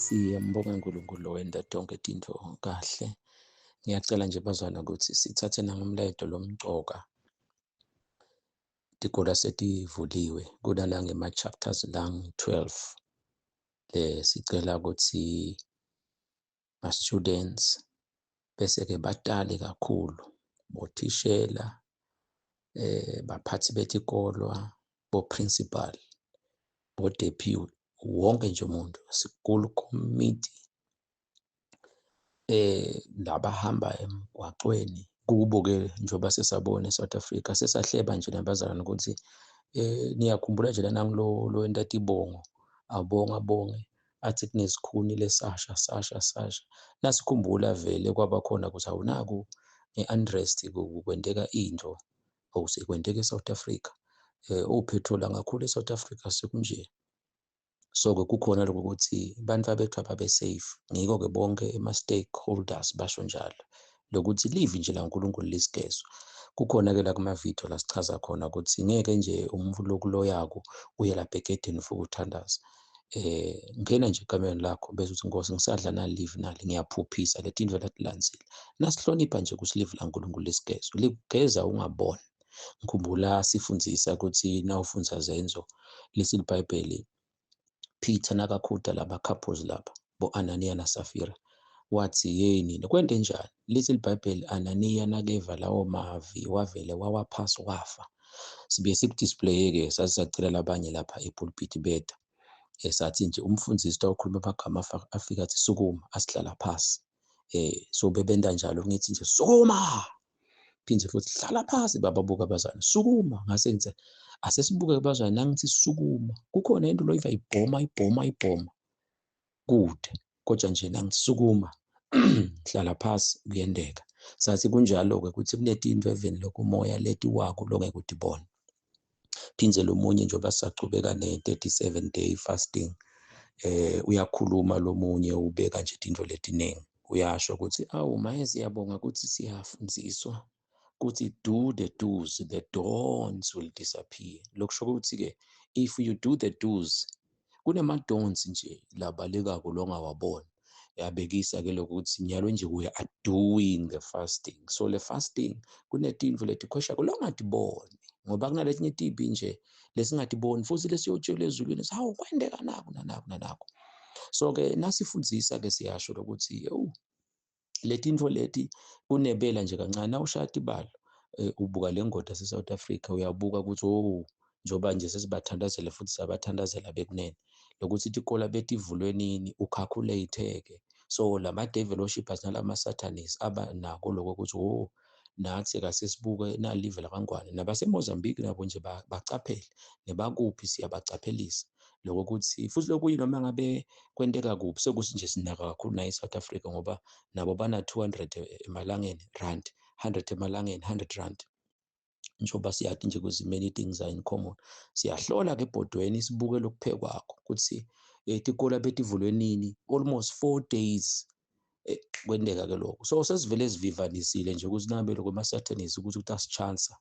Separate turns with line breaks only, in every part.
Siyambonga uNkulunkulu owenta tonke tintfo kahle. Ngiyacela nje bazwana ukuthi sithathe nangumlayeto lomcoka. Tikolo setivuliwe kunala ngema-chapters lang-12. Sicela ukuthi ma-students bese-ke batali kakhulu, bothishela, baphathi betikolwa, bo-principal, bo-deputy, wonke nje umuntu, school committee, labahamba emgwaqweni kubo-ke njengoba sesabona e-South Africa sesahleba nje nabazalwane ukuthi niyakhumbula nje lana ngilo lo wenta tibongo abonge abonge athi kunesikhuni lesasha sasha sasha. Nasikhumbula vele kwaba khona ukuthi awunaku nge-unrest kwenteka into okusekwenteka e-South Africa. Ophethrola kakhulu e-South Africa sekunje. So-ke kukhona lokho ukuthi abantu bethu ababe safe. Ngiko-ke bonke ama-stakeholders basho njalo lokuthi live nje la uNkulunkulu lisigezo. Kukhona-ke la kuma-video la sichaza khona ukuthi ngeke nje umuntu lokuloyako uye lapha egedeni ufike uthandaza. Ngena nje ekamereni lakho bese uthi Nkosi ngisadla nali live nali ngiyaphuphisa le tintfo latilandzile. Nasihlonipha nje ukuthi live la uNkulunkulu lisigezo likugeza ungaboni. Ngikhumbula sifundzisa ukuthi nawufundza Zenzo lesi liBhayibheli Peter nakakhuta laba couples laba bo-Ananiya naSafira wathi hey nina kwente njani? Lithi liBhayibheli Ananiya nakeva lawo mavi wavele wawa phasi wafa. Sibuye sikudisplaye-ke sasisacela labanye lapha epulpiti beta. Sathi nje umfundisi tawukhuluma amagama afika athi sukuma asihlala phasi. So bebenta njalo ngithi nje sukuma phinde futhi hlala phasi bababuka abazali sukuma ngase ngithi asesibuke abazali nangithi sukuma kukhona into loyiva ibhoma ibhoma ibhoma kude kodwa nje nangithi sukuma hlala phasi kuyendeka. Sathi kunjalo-ke ukuthi kunetinto eveni lokumoya letiwako longeke utibone. Phindze lo munye njengoba sisachubeka ne-37 day fasting uyakhuluma lo munye ubeka nje tintfo letiningi. Uyasho ukuthi awu maye siyabonga ukuthi siyafundziswa ukuthi do the do's, the don'ts will disappear. Lokusho ukuthi-ke if you do the do's, kunema-don'ts nje labalekako longawabona. Yabekisa-ke lokuthi nyalo nje we are doing the fasting. So le fasting kunetintfo letikhweshako longatiboni ngoba kunaletinye tibi nje lesingatiboni futhi lesiyotshelwa ezulwini hawu kwenteka naku nanaku nanaku. So-ke nasifundzisa-ke siyasho lokuthi ewu letintfo leti kunebela nje kancane nawushaya tibalo ubuka le ngoda yase-South Africa uyabuka ukuthi oh njengoba nje sesibathandazela futhi sabathandazela bekunene lokuthi tikolo betivulwe nini ucalculate-ke. So lama-devil worshippers nalama-satanists aba nako lokho ukuthi oh nathi kasesibuke nalive lakangwane nabaseMozambique nabo nje bacaphele nebakuphi siyabacaphelisa lokho ukuthi futhi lokunye noma ngabe kwenteka kuphi sekuthi nje sinaka kakhulu nayo i-South Africa ngoba nabo bana 200 emalangeni rand 100 emalangeni 100 rand njengoba siyathi nje ukuthi many things are in common. Siyahlola-ke ebhodweni sibuke lokuphekwakho ukuthi tikolo betivulwe nini almost 4 days kwenteka-ke lokho. So sesivele sivivanisile nje ukuthi nabe lokho ema-Saturdays ukuthi utasichansa.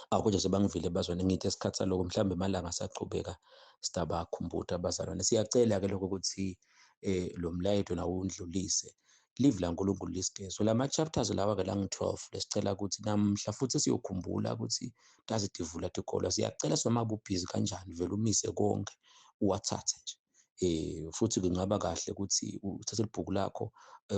Awu kodwa sebangivile bazwane ngithi esikhathi saloko mhlawumbe emalanga asachubeka sitabakhumbuta abazalwane. Siyacela-ke lokho ukuthi lo mlayeto nawo undlulise. Live laNkulunkulu lisigezo. Lama chapters lawa-ke langu-12 lesicela ukuthi namhla futhi siyokhumbula ukuthi taze tivula tikolo. Siyacela sinoma ubhizi kanjani vele umise konke uwathathe nje. Futhi kungaba kahle ukuthi uthathe libhuku lakho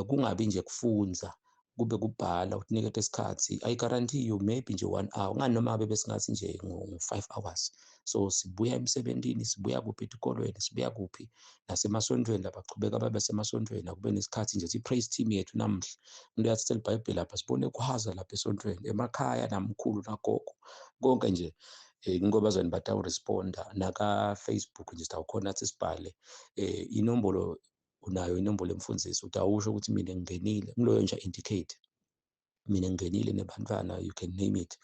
kungabi nje kufundza kube kubhala utinikete isikhathi. I guarantee you maybe nje 1 hour ngani noma ngabe besingathi nje ngu-5 hours. So sibuya emsebentini, sibuya kuphi etikolweni, sibuya kuphi nasemasontweni labachubeka babe semasontweni akube nesikhathi nje si-praise team yethu namhla umuntu uyathatha libhayibheli lapha sibone kuhaza lapha esontweni emakhaya namkhulu nagogo konke nje ngoba bazweni batawuresponda naka-Facebook nje sitawukhona nathi sibhale inombolo unayo inombolo emfundisi utawusho ukuthi mina ngingenile ngiloyo nje indicate mina ngingenile nebantwana you can name it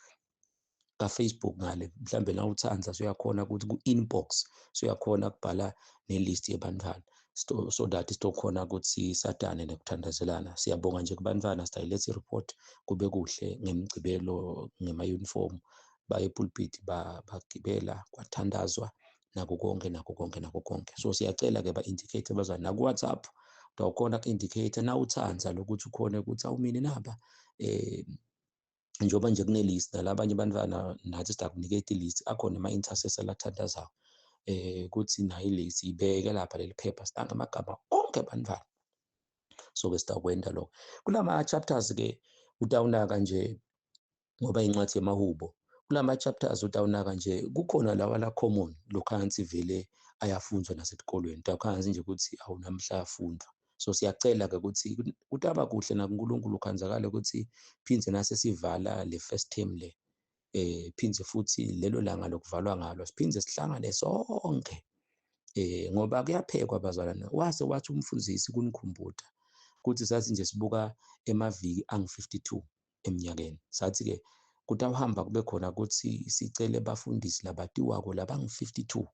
ka-Facebook ngale mhlambe na uthanda suyakhona ukuthi ku-inbox suyakhona kubhala ne-list yebantwana so that sitokhona ukuthi satane nekuthandazelana. Siyabonga nje kubantwana sitayiletha i-report kube kuhle ngemgcibelo ngema-uniform baye epulpit bagibela kwathandazwa. Nako konke, nako konke, nako konke. So siyacela ke ba-indicate bazalwane naku-WhatsApp, utawukhona ku-indicate nawutsandza lokuthi ukhone ukuthi awumini naba njengoba nje kune-list nalabanye abantwana nathi sidakuniketa i-list, akhona ama-intercessor lathandazayo kuthi nayo i-list ibeke lapha leli phepha sinanga amagama onke abantwana. So ke sitakwenda lokho kulama chapters ke utawunaka nje ngoba incwadi yemahubo. Kulama chapters utawunaka nje kukhona lawa la common lokhansi vele ayafunzwa nasetikolweni, utawukhansi nje ukuthi awunamhla afundwa. So siyacela ke ukuthi kutaba kuhle nakuNkulunkulu khanzakala ukuthi phindze nase sivala le first term le phindze futhi lelo langa lokuvalwa ngalo siphindze sihlangane sonke ngoba kuyaphekwa bazalwane. Wase wathi umfundisi kunikhumbuta ukuthi sathi nje sibuka emaviki angu-52 eminyakeni, sathi ke kutawuhamba kube khona ukuthi sicele bafundisi labatiwako labangu-52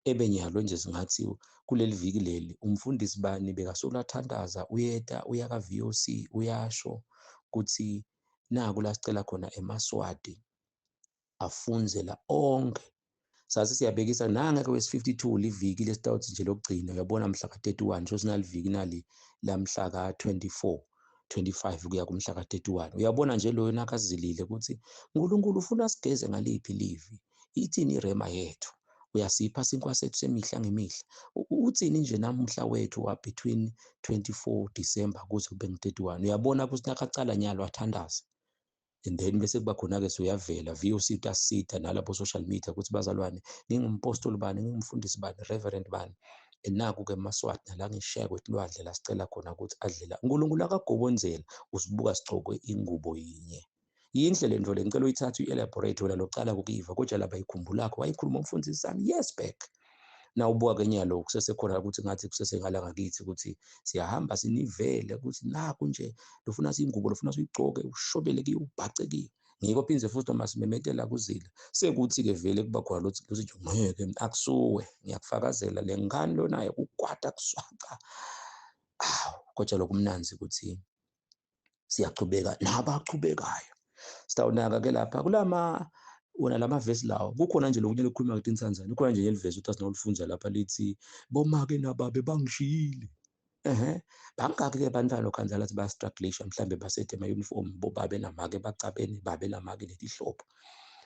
ebenyalo nje singathi kuleli viki leli umfundisi bani bekasolo athandaza uyeta uya ka-VOC uyasho ukuthi naku la sicela khona emaSwati afunze la onke. Sase siyabekisa nangeke wesi-52 liviki lesitawuthi nje lokugcina, uyabona mhla ka-31 sho sinaliviki nali lamhla ka-24 25 kuya kumhla ka-31. Uyabona nje loyo nakazilile ukuthi uNkulunkulu ufuna sigeze ngaliphi livi, ithini irema yethu, uyasipha sinkwa sethu semihla ngemihla, uthini nje namuhla wethu wa between 24 December kuze kube ngu-31. Uyabona ukuthi nakacala nyalo athandaza and then bese kuba khona-ke suyavela VOC tasita nalapho social media ukuthi bazalwane ngingumpostoli bani, ngingumfundisi bani, reverend bani, naku-ke emaSwati nala ngisheya kwetilwandle la sicela khona ukuthi adlela uNkulunkulu akagobonzela usibuka sigcokwe ingubo yinye. Yinhle le nto le, ngicela uyithathe uyi-elaborate wena locala kukiva kodwa laba yikhumbulakho wayikhuluma umfundisi sami years back. Nawubuka ke nyalo kusesekhona ukuthi ngathi kusesengala ngakithi ukuthi siyahamba sinivele ukuthi naku nje lofuna siyingubo lofuna siyigcoke ushobele kiyo ubhace kiyo. Ngiko phindze futhi noma simemetela kuzila sekuthi ke vele kuba khona lothi nje ngeke akusuwe ngiyakufakazela le ngane lonayo kukwata kuswaca. Awu kodwa lokumnanzi ukuthi siyachubeka nabachubekayo. Sitawunaka ke lapha kulama wona lamavesi lawo kukhona nje lokunye lokukhuluma ngetinsandzane, kukhona nje lelivesi uthi asinolifunza lapha lithi bomake nababe bangishiyile. Bangaki ke bantwana okhanza lathi bayastrugglisha mhlambe basethe ema-uniform bobabe namake bacabene babe namake letihlobo.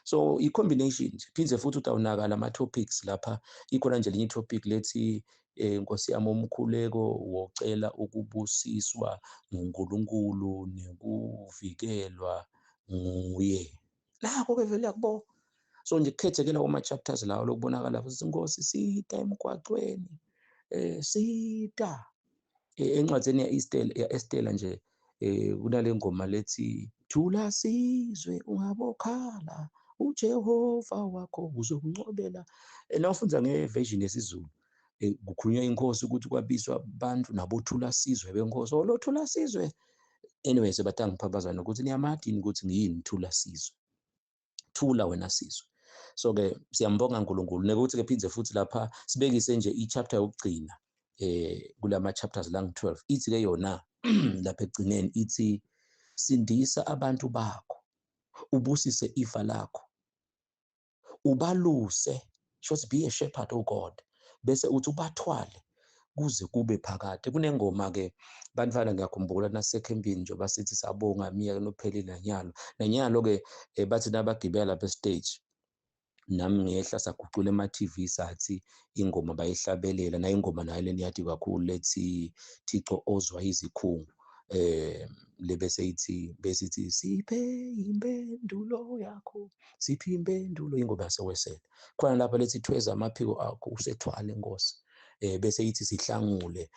So i-combination nje phindze futhi utawunaka lama topics lapha, ikhona nje linye topic lethi Nkosi yami umkhuleko wocela ukubusiswa nguNkulunkulu nekuvikelwa nguye. Nakho ke vele yakubo. So nje kukhetheke lawo ma chapters lawo lokubonakala futhi Nkosi sita emgwaqweni sita encwadini ya Estela nje kunale ngoma lethi thula sizwe ungabokhala uJehova wakho uzokunqobela. Nawufundza ngeversion yesiZulu kukhulunywa inkosi ukuthi kwabizwa abantu nabothula sizwe benkosi olothula sizwe. Anyway sebatanga ngiphambazana ukuthi niyamati ukuthi ngiyini thula sizwe, thula wena sizwe. So ke siyambonga uNkulunkulu nekuthi ke phindze futhi lapha sibekise nje i-chapter yokugcina kulama chapters la ngu-12 ithi ke yona lapha ekugcineni ithi sindisa abantu bakho ubusise ifa lakho ubaluse, should be a shepherd oh God, bese uthi ubathwale kuze kube phakade. Kunengoma ke bantwana ngiyakhumbula nasekhempini njengoba sithi sabonga iminyaka nophelile nanyalo nanyalo ke bathi nabagibela lapha stage nami ngehla sagucula ema-TV sathi ingoma bayihlabelela nayo ingoma nayo leni yathi kakhulu lethi Thixo ozwa izikhungu lebese ithi besithi siphe impendulo yakho siphe impendulo, ingoma yasewesele khona lapha lethi thweza amaphiko akho usethwale inkosi bese ithi sihlangule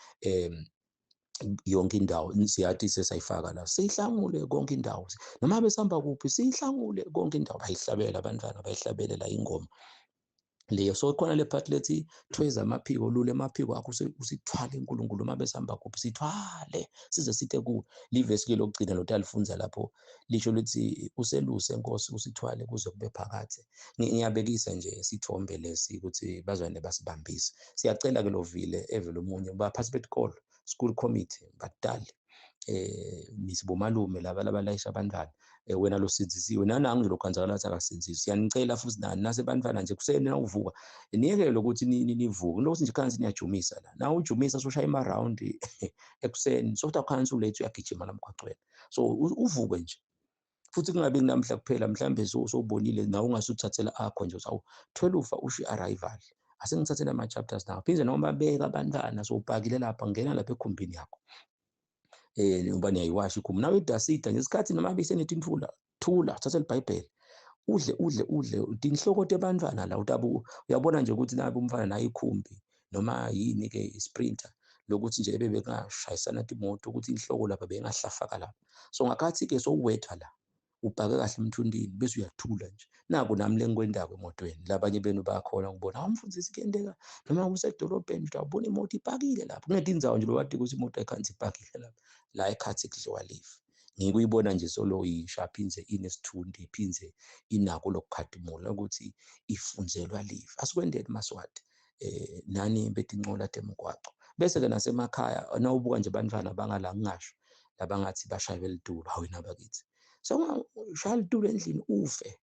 yonke indawo, siyathi sesayifaka la sihlangule konke indawo noma besihamba kuphi sihlangule konke indawo, bayihlabela abantwana bayihlabelela ingoma leyo. So khona le part lethi thweza amaphiko lule amaphiko akho usithwale uNkulunkulu uma besihamba kuphi sithwale size sithe ku livesi ke lokugcina lotalifunza lapho lisho lithi useluse Nkosi usithwale kuze kube phakade. Ngiyabekisa nje sithombe lesi ukuthi bazwane basibambise. Siyacela ke lovile evele omunye baphathi betikolo school committee badali Nisibomalume laba labalayisha abantwana, wena losindzisiwe nanangu nje lokhanzakala athi akasindziswe. Siyanicela futhi nani nasebantwana nje kuseni nawuvuka niyekele lokuthi nivuke lokuthi nje khansi niyajumisa la na ujumisa soshaya ima-round ekuseni sokuthi akhansi ulethe uyagijima la mgwaqweni. So uvuke nje futhi kungabi kunamhla kuphela, mhlambe sowubonile nawe ungasuthathela akho nje uthi 12 usho i-arrival, asengithathele ama-chapters nawo phinde noma beka abantwana sowupakile lapha, ngena lapha ekhumbini yakho ngoba niyayiwasha ikhumbi nawe idasida ngesikhathi noma bisenetintfula thula, thatha iBhayibheli udle udle udle tinhloko tebantwana la utabu uyabona nje ukuthi nabe umfana nayo ikhumbi noma yini ke isprinter lokuthi nje ebe bengashayisana timoto ukuthi inhloko lapha bengahlafaka lapha. So ngakhathi ke sowuwetha la ubhake kahle emthundini bese uyathula nje. Naku nami lengikwendako emotweni, labanye benu bayakhona ukubona awumfundisi kuyenteka noma usedolobheni nje awubona imoto ipakile lapho kunetindzawo nje lowati ukuthi imoto ayikhansi ipakile lapha la ekhathi kudliwa live. Ngikuyibona nje solo isha phindze inesithunti iphindze inako lokukhatimula ukuthi ifunzelwa live. Asikwendeni Maswati nani betincola temgwaco. Bese ke nasemakhaya nawubuka nje bantwana bangala ngingasho labangathi bashaywe litulo, hawu wena bakithi sewungashaya litulo endlini ufe.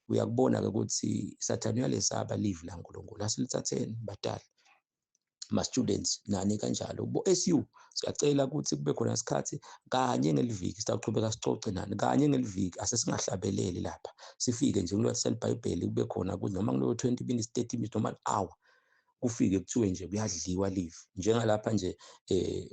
Uyakubona ke ukuthi Sathane uyalesaba live la nkulunkulu. Asilithatheni badala ma-students nani kanjalo bo SU siyacela ukuthi kube khona isikhathi kanye ngeliviki sitawuchubeka sicoce nani kanye ngeliviki. Asesingahlabeleli lapha, sifike nje kulwathi selibhayibheli kube khona ukuthi noma kuloyo 20 minutes 30 minutes noma hour kufike kuthiwe nje kuyadliwa live njengalapha nje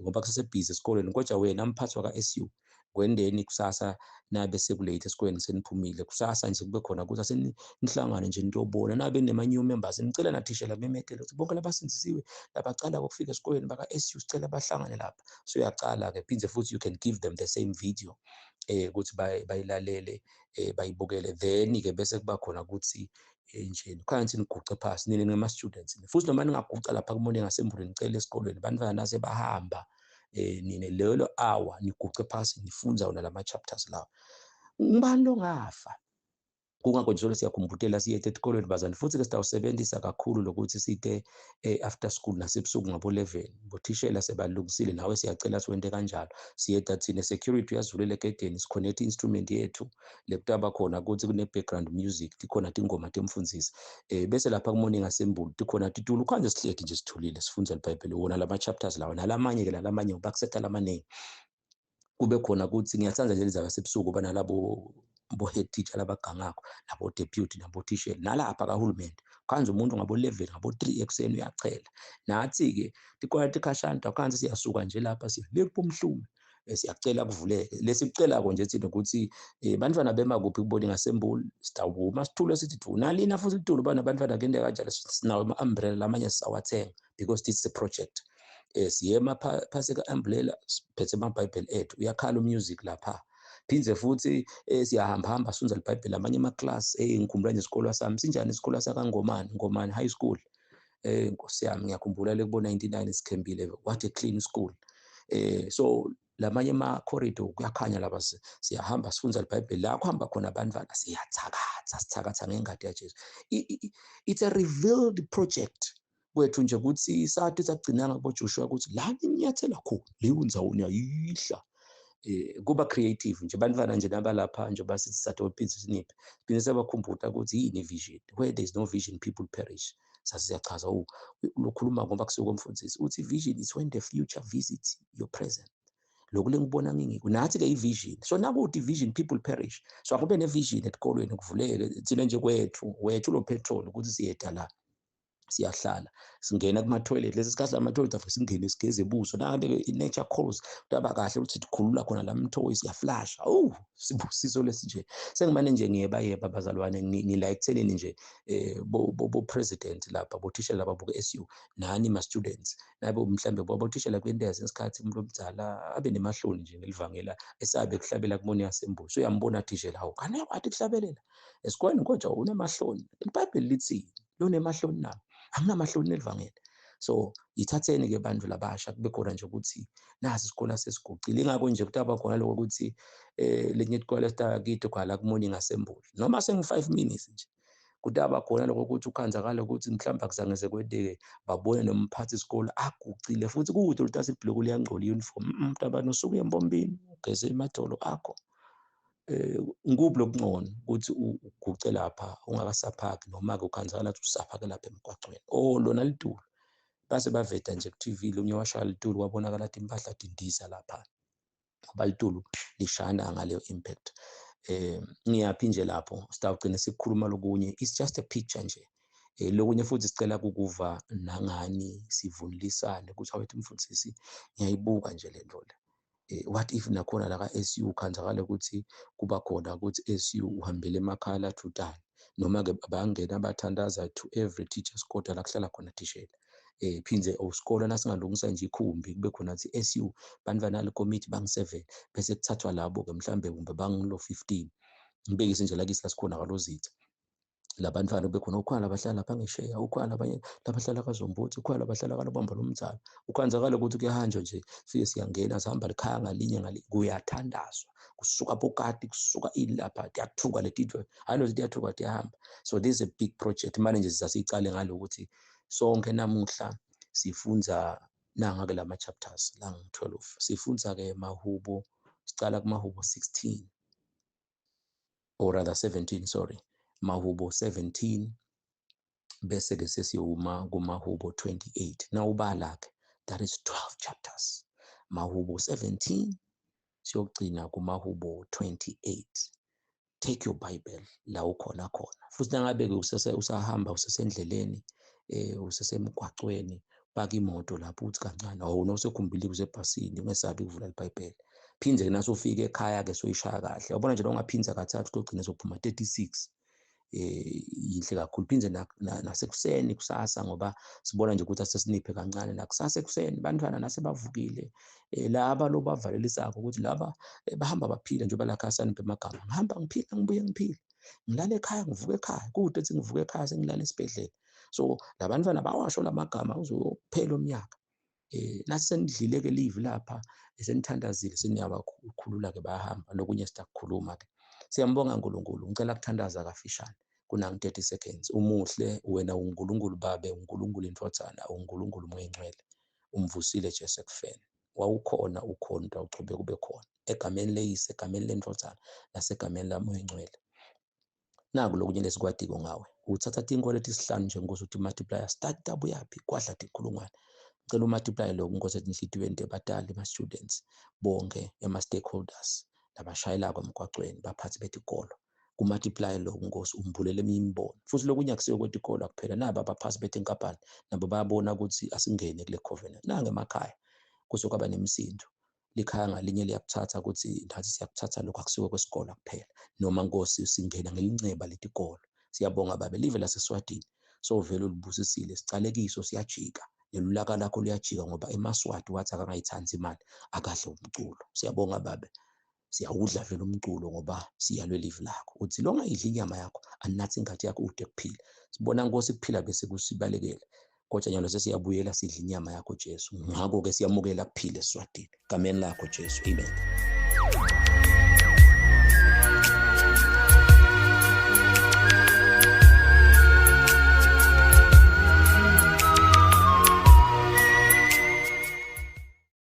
ngoba kusesebhizi esikoleni. Kodwa wena mphathi waka-SU kwendeni kusasa nabe sekulate esikoleni seniphumile kusasa nje kube khona ukuthi asenihlangane nje nitobona nabe nema-new members. Nicela nathishela memetele ukuthi bonke labasindisiwe labacala ukufika esikoleni baka-SU sicela bahlangane lapha. So uyacala-ke phinde futhi you can give them the same video ukuthi bayilalele bayibukele, then-ke bese kuba khona ukuthi nje khansi niguce phasi nina ngama-students futhi noma ningaguca lapha ku-morning assembly nicele esikolweni bantwana nase bahamba nine lelo hour niguce phasi nifunza wona lama chapters lawa. Ngubani longafa? Kungakho nje siyakhumbutela siyethe esikolweni bazali futhi ke sitawusebenzisa kakhulu lokuthi site after school nasebusuku ngabo 11 bothishela sebalungisile nawe siyacela siwente kanjalo. Siyeda thina security uyazivulela egedeni siconnect instrument yethu lekutaba khona ukuthi kune background music tikhona tingoma temfundzisi bese lapha ku morning assembly tikhona titulo kanje sihleti nje sithulile sifunza iBhayibheli wona lama chapters lawa nalamanye ke nalamanye bakusetha lamaningi kube khona ukuthi ngiyathanda nje lezaba sebusuku banalabo bo head teacher labagangakho nabo deputy nabo teacher nalapha kahulumende khanze umuntu ngabo 11 ngabo 3 ekuseni uyachela. Nathi ke tikwana tikhashana khanze siyasuka nje lapha siya le kuMhlume siyacela kuvuleke. Lesikucelako nje thina ukuthi bantwana bema kuphi kubona ngasembuli sitawuma sithule sithi thu nalina futhi litulo bana bantwana kende kanjalo sinawo ama umbrella lamanye sisawathenga because this is a project. Siyema phasi ka umbrella siphethe amabhayibheli ethu uyakhala umusic lapha phindze futhi siyahamba hamba sifunza iBhayibheli amanye ama class. Ngikhumbula nje isikolo sami sinjani isikolo sakaNgomane Ngomane High School nkosi yami ngiyakhumbula le kubo 99 sikhembile, what a clean school. So lamanye ama corridor kuyakhanya lapha siyahamba sifunza iBhayibheli la kuhamba khona abantwana siyathakatha sithakatha ngengadi yaJesu. It's a revealed project kwethu nje ukuthi sathi sagcinanga kubo Joshua ukuthi la ninyathela khona leyo ndzawo niyayidla. Kuba creative nje bantwana nje nabalapha nje basithi sathe phindze siniphe phinde sebakhumbuta ukuthi yini vision, where there is no vision people perish. Sasiyachaza lokhuluma ngoba kusuke umfundisi uthi vision is when the future visits your present. Lokhu lengibona ngingikho nathi ke i-vision. So nakuthi vision people perish, so akube ne-vision esikolweni kuvuleke thina nje kwethu wethu lo petrol ukuthi siyeda la siyahlala singena kuma toilet lesi sikhathi lama toilet afike singene sigeze ebuso nangabe i-nature calls kutaba kahle ukuthi sikhulula khona la mthoyi siyaflasha. Oh sibusiso lesi nje sengimane nje ngiyeba yeba bazalwane ngila ekuthenini nje bo president lapha bothishela laba bo SU nani ma students nabo mhlambe bothishela kwendeza isikhathi umuntu omdala abe nemahloni nje ngelivangela esabe kuhlabela kumoni yasembuso so uyambona thishela hawo kana wathi kuhlabelela esikoleni kodwa unemahloni. iBhayibheli lithi lonemahloni nami anginamahloni nelivangeli. So yithatheni ke bantu labasha kube khona nje ukuthi nasi isikole sesigucile ingakho nje kutaba khona lokho ukuthi lenye isikole esitakithi kwala ku morning assembly noma sengi 5 minutes nje. Kutaba khona lokho ukuthi ukhanzakale ukuthi mhlawumbe akuzange sekwenteke, babone nomphathi isikole agucile futhi kude luthatha ibhuluku liyangcola i-uniform. Mntabani usuke uye empompini ugeze emadolo akho. Ngikuphi lokungcono ukuthi uguce lapha ungakasaphaki, noma-ke ukhanzakala ukuthi usaphake lapha emgwacweni. Oh, lona litulo base baveda nje ku-TV, lomunye washaya litulu kwabonakala ukuthi impahla dindiza lapha, ngoba litulu lishana ngaleyo impact. Ngiyaphi nje lapho sitawugcina sikukhuluma lokunye, it's just a picture nje. Lokunye futhi sicela kukuva nangani, sivunulisane ukuthi awethu mfundisi ngiyayibuka nje le nto le. What if nakhona la ka-SU khanzakala ukuthi kuba khona ukuthi SU uhambele emakhaya lathutane, noma-ke bangena bathandaza to every teacher's quarter la kuhlala khona thishela. Phindze usikole nasingalungisa nje ikhumbi kube khona thi SU bantwana le committee bang 7, bese kuthathwa labo-ke mhlambe kumbe bangilo 15. Ngibekise nje la kithi la sikhona kalozitha labantwana kube khona ukhona labahlala lapha ngesheya, ukhona labanye labahlala kaZombothi, ukhona labahlala kaLobamba lomdzala. Ukhanzakala ukuthi kuyahanjwa nje, fike siyangena sihamba likhaya ngalinye ngalinye, kuyathandazwa, kusuka bokati, kusuka ini lapha, tiyathuka letintfo, hayi nokuthi tiyathuka, tiyahamba. So this is a big project. Manje nje sasiyicale ngalokuthi sonke namuhla sifundza nanga-ke lama chapters langu 12, sifundza-ke Mahubo, sicala kuMahubo 16 or rather 17, sorry, Mahubo 17, bese-ke sesiyoma kuMahubo 28. Nawubala-ke that is 12 chapters. Mahubo 17 siyogcina kuMahubo 28. Take your Bible la ukhona khona, futhi nangabe-ke usahamba usesendleleni, usesemgwacweni, paka imoto lapho uthi kancane, awuna usekhumbile usebhasini, ungesabi ukuvula iBhayibheli. Phindze-ke nasufika ekhaya-ke soyishaya kahle, yabona nje ungaphinza kathathu utogcina sokuphuma 36. Yinhle kakhulu. Phindze nasekuseni kusasa, ngoba sibona nje ukuthi asesiniphe kancane nakusasa ekuseni, bantwana nasebavukile, laba lo bavalelisako ukuthi laba bahamba baphila njengoba la khaya saniphe amagama, ngihamba ngiphila, ngibuye ngiphile, ngilala ekhaya, ngivuka ekhaya, kude ethi ngivuka ekhaya sengilala esibhedlela. So labantwana bawasho lamagama uzophela umnyaka. Nasenidlile-ke live lapha, senithandazile, seniyabakhulula-ke bayahamba. Lokunye sitakukhuluma-ke. Siyambonga uNkulunkulu. Ngicela kuthandaza kafishane kunangu 30 seconds. Umuhle wena, uNkulunkulu Babe, uNkulunkulu iNdvodzana, uNkulunkulu Moya Ngcwele. Umvusile Jesu ekufeni. Wawukhona, ukhona, utawuchubeka ube khona. Egameni leYise, egameni leNdvodzana, nasegameni laMoya Ngcwele. Naku lokunye lesikwatiko ngawe. Uthatha tinkwa letisihlanu nje Nkosi uthi multiply, start tabuyaphi kwadla tinkulungwane. Ngicela umultiply lokhu Nkosi etinhlitiyweni tebatali, ema-students bonke, ema-stakeholders labashayelako emgwacweni, baphathi betikolo. Kumultiply lokhu Nkosi, umbulele eminye imibono. Futhi lokunye akusiyo kwetikolo kuphela, naba abaphathi betinkampani nabo bayabona ukuthi asingene kule covenant. Nange emakhaya kuze kwaba nemisindo, likhaya ngalinye liyakuthatha ukuthi nathi siyakuthatha lokhu, akusiwo kwesikolo kuphela, noma Nkosi singena ngelinceba letikolo. Siyabonga Babe, live laseSwatini sovele ulibusisile, sicalekiso siyajika, nelulaka lakho luyajika, ngoba emaSwati wathi akangayithandi imali akadle umculo. Siyabonga Babe, siyawudla vele umculo ngoba siyalwe live lakho. Uthi lo ngayidli inyama yakho anathi ingadi yakho ude kuphila. Sibona Nkosi kuphila bese kusibalekela, kodwa nyalo sesiyabuyela sidla inyama yakho Jesu. Ngakho-ke siyamukela kuphila eSwatini, gameni lakho Jesu, amen.